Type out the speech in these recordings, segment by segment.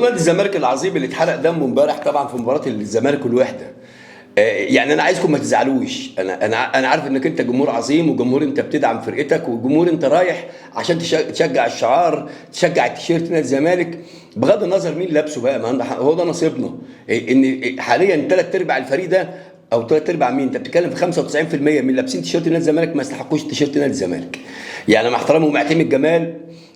جمهور نادي الزمالك العظيم اللي اتحرق دمه امبارح طبعا في مباراة الزمالك والوحدة. يعني انا عايزكم ما تزعلوش، انا عارف انك انت جمهور عظيم، وجمهور انت بتدعم فرقتك، وجمهور انت رايح عشان تشجع الشعار، تشجع التيشيرت نادي الزمالك، بغض النظر مين لابسه بقى. ما هو ده نصيبنا، ان حاليا ثلاث ارباع الفريق ده او ثلاث ارباع مين، انت بتتكلم في 95% من لابسين تيشيرت نادي الزمالك ما يستحقوش تيشيرت نادي الزمالك. يعني مع احترامي ومعتمد جمال،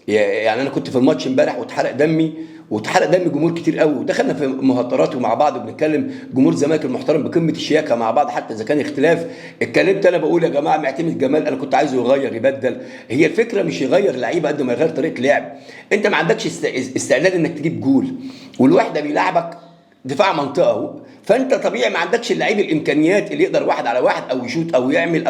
يعني انا كنت في الماتش امبارح واتحرق دمي، واتحرق دم جمهور كتير قوي، ودخلنا في مهاترات ومع بعض وبنتكلم جمهور الزمالك المحترم بقمة الشياكه مع بعض، حتى اذا كان اختلاف. اتكلمت انا بقول يا جماعة معتمد جمال انا كنت عايزه يغير يبدل. هي الفكرة مش يغير لعيبة قد ما يغير طريقه لعب. انت ما عندكش استعداد انك تجيب جول، والوحدة بيلعبك دفاع منطقة، فانت طبيعي ما عندكش اللعيب الامكانيات اللي يقدر واحد على واحد او يشوط او يعمل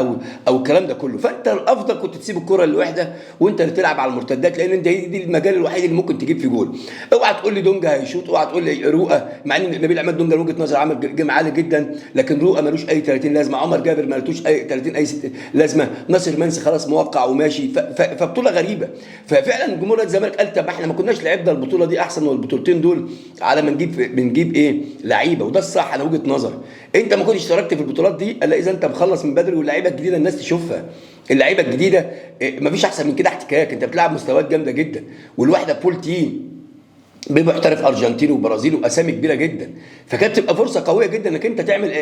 او الكلام ده كله. فانت الافضل كنت تسيب الكره للوحدة وانت اللي تلعب على المرتدات، لان انت دي المجال الوحيد اللي ممكن تجيب فيه جول. اوعى تقول لي دونجا هيشوط، اوعى تقول لي رؤى، مع ان نبيل عماد دونجا من وجهه نظر عمل game عالي جدا، لكن رؤى ملوش اي 30 لازمه، عمر جابر مالوش اي 30 اي 60 لازمه، ناصر منسي خلاص موقع وماشي. فبطوله غريبة. ففعلا جمهور نادي الزمالك قال طب احنا ما كناش لعبنا البطولة دي احسن من البطولتين دول على ما نجيب بنجيب ايه لعيبة. وده الصح انا وجهه نظري. انت ما كنتش اشتركت في البطولات دي الا اذا انت مخلص من بدري، واللعيبة الجديدة الناس تشوفها. اللعيبة الجديدة مفيش احسن من كده احتكاك، انت بتلعب مستويات جامدة جدا، والوحدة full team بمحترف ارجنتيني وبرازيلي واسامي كبيرة جدا، فكانت تبقى فرصة قوية جدا انك انت تعمل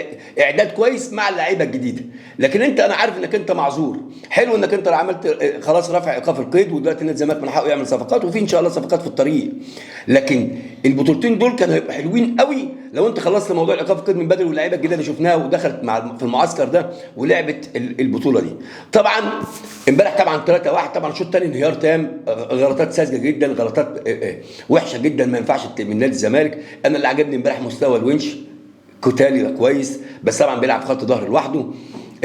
اعداد كويس مع اللعيبة الجديدة. لكن انت انا عارف انك انت معذور، حلو انك انت عملت خلاص رفع ايقاف القيد، ودلوقتي نادي الزمالك من حقه يعمل صفقات، وفي ان شاء الله صفقات في الطريق. لكن البطولتين دول كانوا هيبقوا حلوين قوي لو انت خلصت موضوع الايقاف القيد من بدري، واللعيبة الجديدة اللي شفناها ودخلت مع في المعسكر ده ولعبت البطولة دي. طبعا امبارح طبعا 3-1، طبعا الشوط الثاني انهيار تام، غلطات ساذجة جدا، غلطات وحشة جدا ما ينفعش من نادي الزمالك. انا اللي عجبني امبارح مستوى الونش، كوتالي ده كويس، بس طبعا بيلعب خط ظهر لوحده.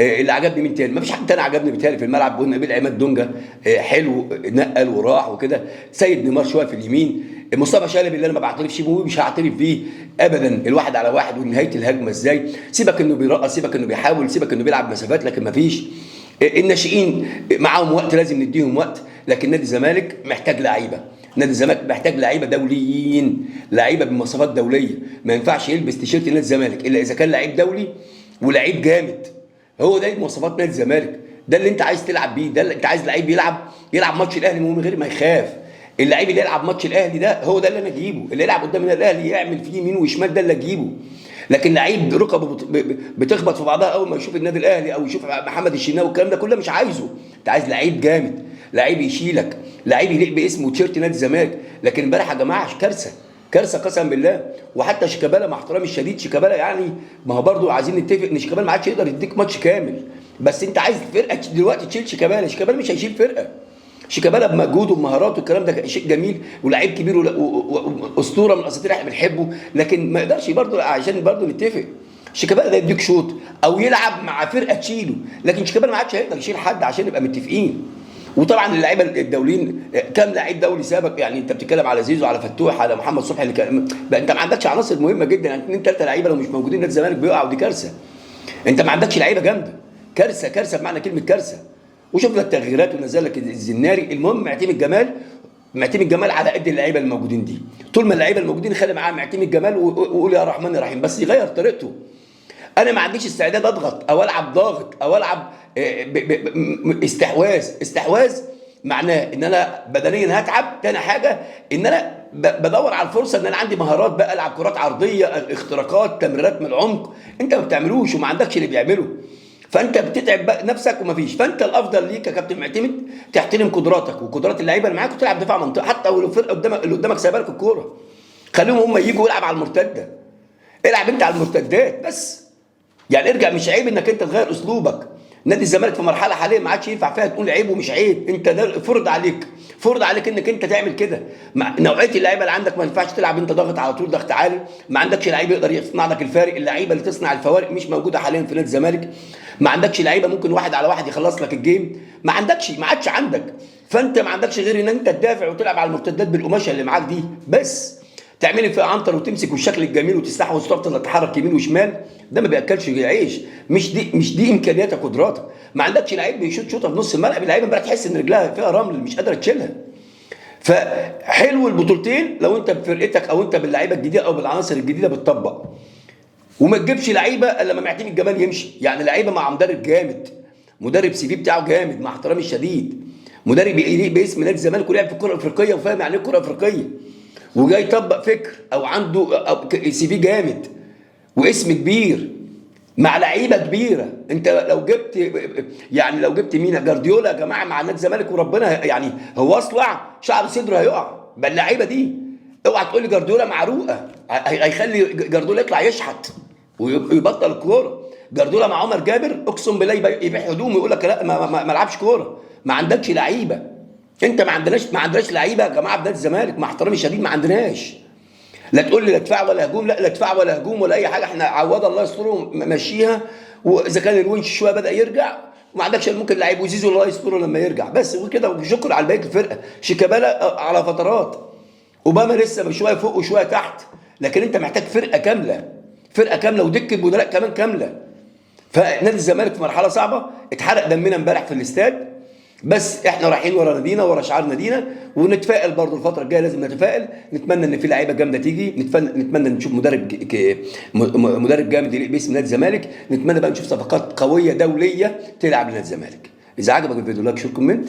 اللي عجبني مين تاني؟ ما فيش حد تاني عجبني بيتهيألي في الملعب. قلنا نبيل عماد دونجا حلو، نقل وراح وكده. سيد نيمار شوية في اليمين، مصطفى شلبي اللي انا ما بعترفش بيه ومش هعترف بيه ابدا، الواحد على واحد ونهاية الهجمة ازاي. سيبك انه بيرقص، سيبك انه بيحاول، سيبك انه بيلعب مسافات، لكن ما فيش. الناشئين معاهم وقت، لازم نديهم وقت. لكن نادي الزمالك محتاج لعيبة، نادي الزمالك محتاج لعيبة دوليين، لعيبة بمواصفات دولية. ما ينفعش يلبس تيشيرت نادي الزمالك الا اذا كان لعيب دولي ولعيب جامد. هو ده مواصفات نادي الزمالك، ده اللي انت عايز تلعب بيه، ده اللي انت عايز لعيب يلعب ماتش الاهلي من غير ما يخاف. اللعيب اللي يلعب ماتش الاهلي ده هو ده اللي انا اجيبه، اللي يلعب قدام النادي الاهلي يعمل فيه يمين وشمال ده اللي اجيبه. لكن لعيب ركبه بتخبط في بعضها اول ما يشوف النادي الاهلي او يشوف محمد الشناوي والكلام ده كله مش عايزه. انت عايز لعيب جامد، لعيب يشيلك، لعيب يليق باسمه وتيشيرت نادي الزمالك. لكن امبارح يا جماعة كارثة، كارثة قسما بالله. وحتى شيكابالا مع احترامي الشديد، شيكابالا يعني ما هو برضه عايزين نتفق ان شيكابالا ما عادش يقدر يديك ماتش كامل. بس انت عايز فرقه دلوقتي تشيل شيكابالا، شيكابالا مش هيشيل فرقه. شيكابالا بمجهوده وبمهاراته الكلام ده شيء جميل، ولاعيب كبير واسطوره من الاساطير احنا بنحبه، لكن ما يقدرش برضه، عشان برضه نتفق شيكابالا ده يديك شوط او يلعب مع فرقه تشيله، لكن شيكابالا ما عادش هيقدر يشيل حد عشان نبقى متفقين. وطبعا اللعيبة الدوليين، كام لعيب دولي سابق؟ يعني انت بتتكلم على زيزو، على فتوح، على محمد صبحي اللي كان، انت ما عندكش عناصر مهمة جدا، يعني اثنين ثلاثة لعيبة لو مش موجودين نادي الزمالك بيقع، ودي كارثة. انت ما عندكش لعيبة جامدة، كارثة، كارثة بمعنى كلمة كارثة. وشفنا التغييرات ونزل لك الزناري. المهم معتمد جمال، معتمد جمال على قد اللعيبة الموجودين دي، طول ما اللعيبة الموجودين خلي معاه معتمد جمال وقول يا رحمن الرحيم، بس يغير طريقته. انا ما عنديش استعداد اضغط او العب ضاغط او العب استحواذ. استحواذ معناه ان انا بدنيا هتعب. تاني حاجة ان انا بدور على الفرصة، ان انا عندي مهارات بقى العب كرات عرضية، اختراقات، تمريرات من العمق. انت ما بتعملوش وما عندكش اللي بيعمله، فانت بتتعب بقى نفسك ومفيش. فانت الافضل ليك يا كابتن معتمد تحترم قدراتك وقدرات اللعيبة اللي معاك وتلعب دفاع منطقة، حتى لو الفرقة قدامك اللي قدامك سايبه لك الكورة، خليهم هم يجوا يلعب على المرتدة، العب انت على المرتدات بس. يعني ارجع، مش عيب انك انت تغير اسلوبك. نادي الزمالك في مرحلة حاليا ما عادش ينفع فيها تقول عيب ومش عيب، انت ده فرض عليك، فرض عليك انك انت تعمل كده. مع نوعية اللعيبة اللي عندك ما ينفعش تلعب انت ضاغط على طول، ضغط عالي. ما عندكش لعيب يقدر يصنع لك الفارق، اللعيبة اللي تصنع الفوارق مش موجودة حاليا في نادي الزمالك. ما عندكش لعيبة ممكن واحد على واحد يخلص لك ال game، ما عندكش، ما عادش عندك. فانت ما عندكش غير ان انت تدافع وتلعب على المرتدات بالقماشه اللي معاك دي بس، تعملي في عنتر وتمسك والشكل الجميل وتستحوذ وتفضل تتحرك يمين وشمال، ده ما بياكلش عيش. مش دي امكانياتك وقدراتك. ما عندكش لعيب بيشوط شوطه في نص الملعب، اللعيبة امبارح تحس ان رجلها فيها رمل مش قادرة تشيلها. فحلو البطولتين لو انت بفرقتك او انت باللعيبه الجديدة او بالعناصر الجديدة بتطبق، وما تجيبش لعيبة الا لما معتمد الجمال يمشي. يعني لعيبة مع مدرب جامد، مدرب CV بتاعه جامد مع احترامي الشديد، مدرب يليق باسم نادي الزمالك ولعب في الكره الافريقية وفاهم يعني ايه الكره الافريقية، وجاي يطبق فكر او عنده CV جامد واسم كبير مع لعيبة كبيرة. انت لو جبت يعني لو جبت مين، جارديولا يا جماعة مع نادي الزمالك، وربنا يعني هو اصلع شعر صدره هيقع باللعيبه دي. اوعى تقول لي جارديولا مع روقه، هيخلي جارديولا يطلع يشحت ويبطل الكورة. جارديولا مع عمر جابر اقسم بالله يبيع هدومه ويقول لك لا ما العبش كورة. ما عندكش لعيبة انت، ما عندناش لعيبة يا جماعة في نادي الزمالك مع احترامي الشديد، ما عندناش. لا تقول لي لا دفاع ولا هجوم، لا لا دفاع ولا هجوم ولا اي حاجة. احنا عوض الله يستره مشيها، واذا كان الونش شوية بدا يرجع، وما عندكش ممكن لعيب وزيزو الله يستره لما يرجع بس وكده. وشكرا على بقية الفرقة. شيكابالا على فترات، اوباما لسه شوية فوق وشوية تحت، لكن انت محتاج فرقه كاملة، فرقه كاملة ودكه بدلاء كمان كاملة. فنادي الزمالك في مرحلة صعبة، اتحرق دمنا امبارح في الاستاد، بس احنا رايحين ورا نادينا، ورا شعار نادينا، ونتفائل برضو الفترة الجاية، لازم نتفائل. نتمنى ان في لعيبة جامدة تيجي، نتمنى نشوف مدرب مدرب جامد يليق باسم نادي الزمالك، نتمنى بقى نشوف صفقات قوية دولية تلعب لنادي الزمالك. اذا عجبك الفيديو like share comment.